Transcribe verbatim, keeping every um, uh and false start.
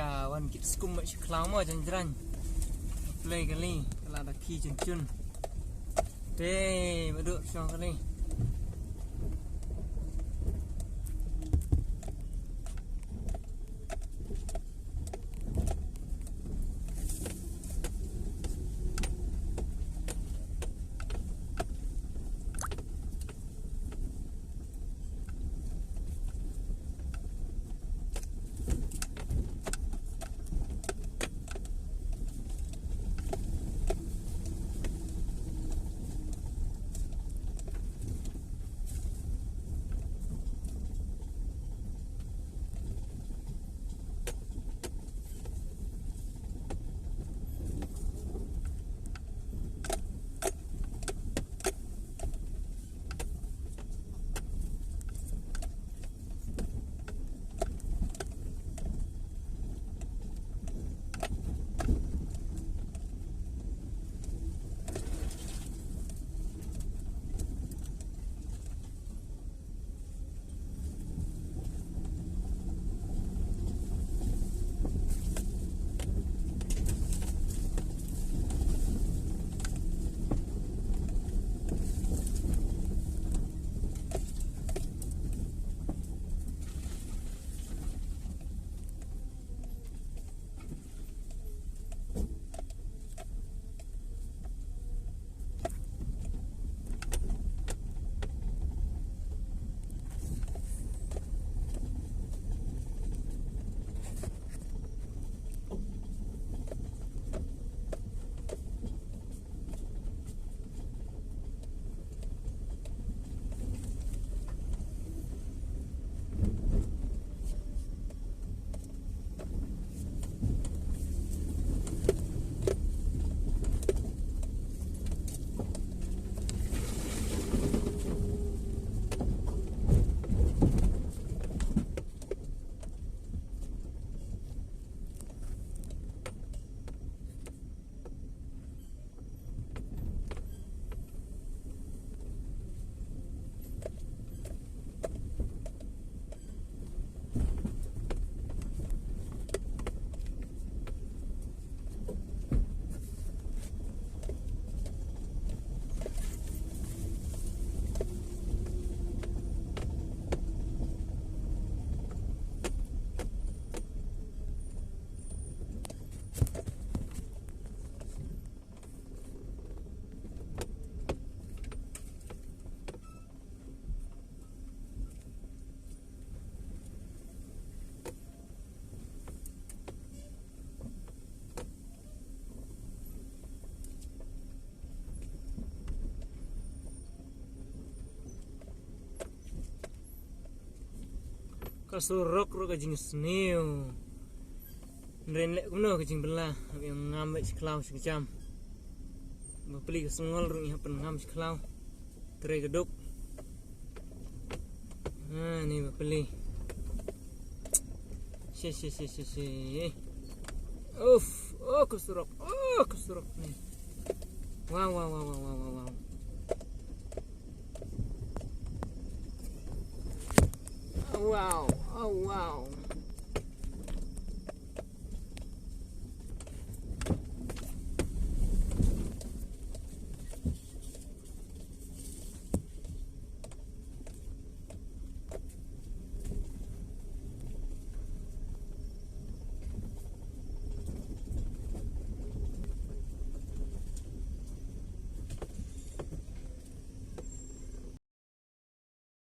Ah, wan kit skum ba shi khlaw mo jan jrang. Play kali, kala da ki chun chun. Te, ba duk shong kali. Ka surok ruh ka jingsniew. Hynrei leh kumno ka jingbylla, hap ïa ngam bad shi khlaw shi kjam. Ba pli ka sngol ruh ngi hap pynngam shi khlaw. Trei ka duk. Ha, ni ba pli. Shi, shi, shi, shi, shi. Uf, oh, ka surok, oh, ka surok ni. Wow, wow, wow. Oh, wow, oh, wow.